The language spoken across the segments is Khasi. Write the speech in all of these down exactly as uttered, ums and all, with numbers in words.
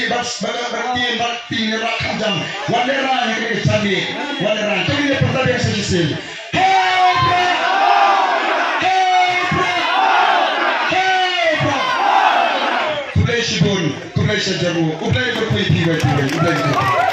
Bad, bad, bad, tin, bad, tin, rak, kham jam. Wan le ran, kane ka jam ni. Wan le ran. Kane ka pyrta biang sa shisien. Hey, bro! Hey, bro! Hey, bro! Khublei shibun, khublei shibun. U Blei u kyrkhu ïa phi, phi, phi, U Blei u kyrkhu.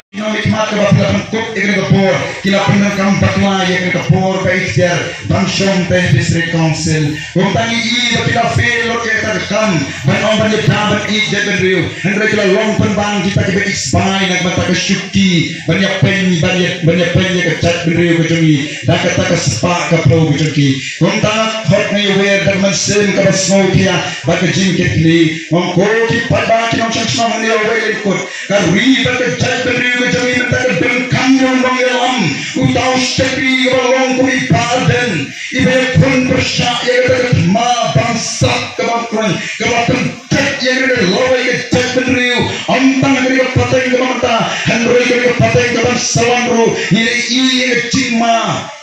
Ki nongmihkhmat kiba phi la pynkup ïa kane ka por, ki la pyndonkam bakla ïa kane ka por ba ikhtiar ban shong ha District Council. Kumta ngi i ba ki la fail lut ïa kata ka kam ban ong ban ïada ban ïeit jaitbynriew. Hynrei ki la long pynban kita kiba ïeit sbai na ka bynta ka shuki ban ïapeiñ, ban ïa, ban ïapeiñ ïa ka jaitbynriew ka jong ngi da kata ka spah ka phew ka jong ki. Kumta khot ngi wer da ka mynsiem kaba sngewkhia bad ka jingkitkhlieh. Ong ko ki paidbah ki nongshong shnong hangne ha Wei Lyngkut. Ka ri bad ka jaitbynriew ka jong ngi mynta ka donkam ïa u nongïalam, uta u shakri kaba long kum i Bah Ardent, iba ïakhun pyrshah ïa kata ka thma bamsap ka bamkhlaiñ kaba pynthik ïa kata ka lawei ka jaitbynriew. Ym tang ha kane ka pateng kaba mynta, hynrei kane ka pateng kaban sa wan ruh, ngi la ïohi ïa ka jingma.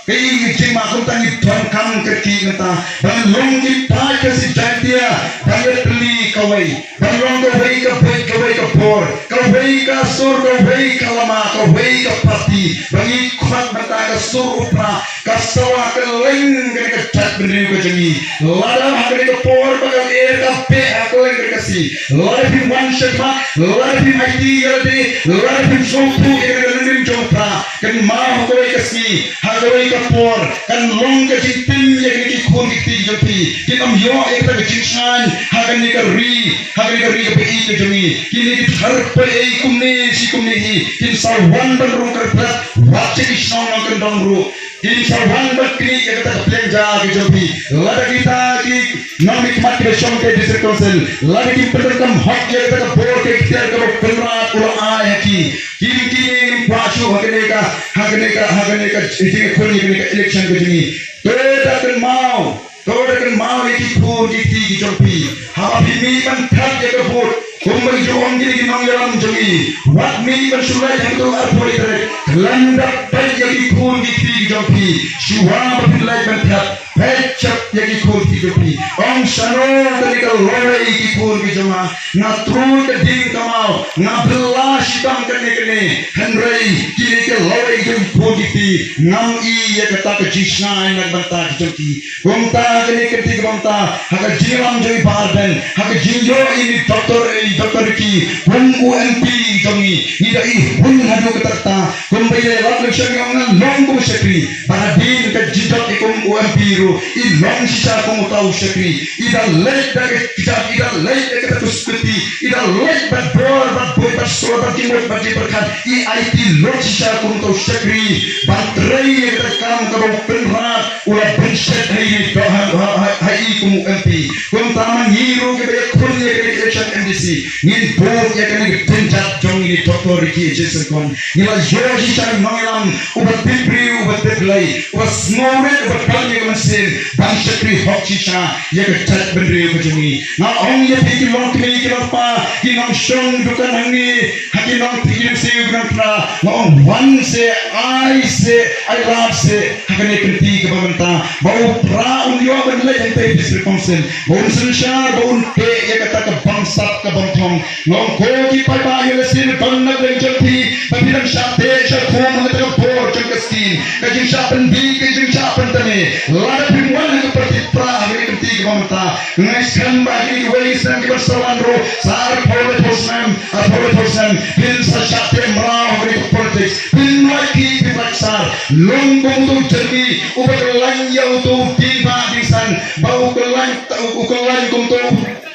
Ka ïing ka jingma kumta ngi donkam ka ki mynta. Ban long ki paid Khasi Jaiñtia, ban ïatylli kawei. Ban long kawei ka beit, kawei ka bor, kawei ka sur, kawei ka lama, kawei ka party. Ban ngi khot mynta ka sur u Prah, ka sawa kylleng kane ka jaitbynriew ka jong ngi. Lada ha kane ka por ba ka lyer ka beh ha kylleng ka Khasi, lada phim wan shakhmat, lada phim aiti ïa lade, lada phim sngewthuh ïa kane ka nongrim jong u Prah, kynmaw ha kawei ka sngi, ha kawei ka por, kan long ka jingtim ïa kine ki khun ki kti jong phi. Kin ym ïoh ïa kata ka jingshngaiñ ha kane ka ri, ha kane ka ri kaba ïeit ka jong ngi. Kine ki thar pyrthei kumne shi kumne hi kin sa wan ban rung kyrpad, wat sha ki shnong nongkyndong ruh kin sa wan ban knieh ïa kata ka pliang ja ka jong phi. Lada kita ki nongmihkhmat kiba shong ha District Council, lada kim pyndonkam hok ïa kata ka bor ka ikhtiar kaba u Kynrad u la ai ha ki, kim, kim kwah shuh ha kane ka, ha kane ka, ha kane ka jingïakhun ïa kane ka election ka jong ngi. To da kynmaw, to da kynmaw ïa ki khun ki kti ki jong phi. Haba phi mih ban thep ïa ka vote, kumba ju ong kine ki nongïalam jong ngi, wat mih ban shu leit ha kato arphew tarik. Khlem da peit ïa ki khun ki kti ki jong phi. Shuwa ba phi leit ban thep, peit shap ïa ki khun ki kti jong phi. Ong shano kane ka lawei ki khun ki jong nga. Nga trud ka ding ka maw, nga bylla shitom kane kane. Hynrei kine ki lawei ki khun ki kti, ngam i ïa kata ka jingshngaiñ na ka bynta ki jong ki. Kumta kane ka kti ka bynta ha ka jingïalam jong i Bah Ardent, ha ka jingïoh i Doctor, i Doctor Ricky kum u M P jong ngi, ngi da ihun haduh katta katta. Kumba i la lap lem sha ngi, ong ngan long kum u shakri. Bad hadien ka jingdon i kum u M P ruh, i long shisha kum uta u shakri. I da leit da ka kjat, i da leit da kata ka sukti, i da leit bad bor, bad bor, bad sor, bad jingmut, bad jingpyrkhat, i aiti lut shisha kum uta u shakri ban trei ïa kata ka kam kaba u Kynrad u la pynshet ha i, ha, ha, ha, ha i kum u M P. Kumta ma ngi ruh kiba ïakhun ïa kane ka election M D C, ngin bud ïa kane ka kynjat jong i Doctor Ricky Jason Kong. Ngi la ïoh shisha u nongïalam uba tip briew, uba tip Blei, uba sngewrit, uba don ïa ka mynsiem ban shakri hok shisha ïa ka jaitbynriew ka jong ngi. Nga ong ïa phi ki longkmie ki longpa, ki nongshong dukan hangne, ha ki nongthied ki nongsiew ki nongtnat, nga ong wan se, ai se, ai lad se ha kane ka kti kaba mynta, ba u Prah un ïoh ban leit hangtei District Council, ba un synshar, ba un teh ïa kata ka bamsap ka bamthong. Nga ong ko ki paidbah, ïoh lehse don na pdeng jong phi ba phi dang shah teh shah khum ha kata ka bor jong ka skim, ka jingshah pynbiej, ka jingshah pyntame. Lada phim wan ha ka party Prah ha kane ka kti kaba mynta, nga ngeit skhem ba ha kine kiwei ki snem kiban sa wan ruh, sa arphew laiphew snem, arphew laiphew snem, phin sa shah teh mraw ha kane ka politics. Phim lait khih, phim lait sar. Long kum uto u jyrngih uba kyllain ïa uto u dieng bah dieng san, ba u kyllain, u, u kyllain kum uto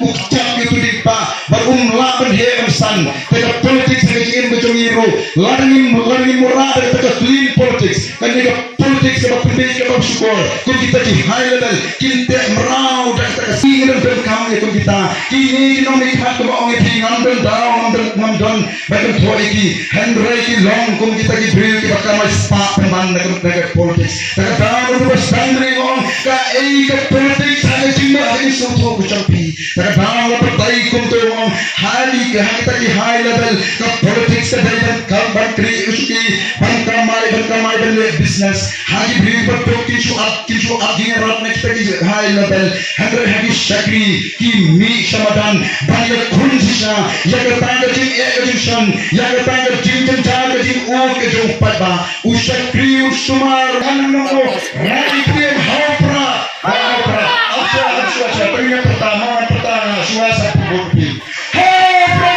u kjat ïa uto u dieng bah, bad um lah ban heh ban san. Te ka politics ha ka jingim ka jong ngi ruh, lada ngim, lada ngim wanrah da kata ka clean politics, kane ka politics kaba pynbiej kaba shukor, kum kita ki high level kin teh mraw da kata ka sngi. Ngi dang donkam ïa kum kita. Kine ki nongmihkhmat kaba ong ïa phi ngam don daw, ngam don, ngam don ba kynthoh ïa ki, hynrei ki long kum kita ki briew kiba kamai spah pynban na ka, na ka politics. Da ka daw ruh ba sdang ne ong kaei ka politics ha ka jingmut ha ka jingsngewthuh ka jong phi. Da ka daw la batai kumto ong ha ki Ha kita ki high level ka politics ka dei ban kam ban kri usuki ban kamai ban kamai ban le business. Ha ki bri ba tok ki shu ap ki shu ap ki ngarap na kita ki high level. Hynrei ha ki shakri ki mih sha madan ban ïa khun shisha ïa ka tang ka jingeh ka jingshan ïa ka tang ka jingjynjar ka jingud ka jong paidbah. U shakri u sumar ngan nang nang rai krim hau pra hau pra. Acha acha acha pynïa pyrta ma pyrta shuwa sa pynbun pin. Hei, bro!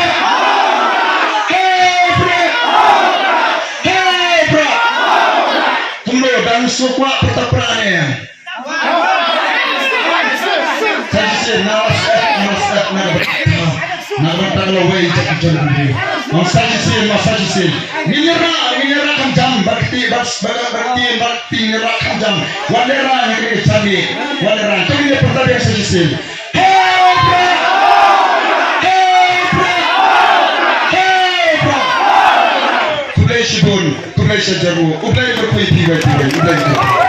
Hei, bro! Hei, bro! Kumno dang suk wah pyrta pra ne? Sa shisien, na shisien, na shisien, na shisien, na shisien, na shisien, na shisien. Ngin ïa rah, ngin ïa rah kham jam, bad kti, bad, bad, bad kti, bad kti, ngin ïa rah kham jam. Wan ïa rah, ngin ïa jam ïa. Wan ïa rah, to ngin ïa pyrta biang sa shisien. Hei, bro! Hei, bro! Hei, bro! Khublei shibun, khublei shihajar nguh, U Blei un kyrkhu ïa phi, U Blei un kyrkhu.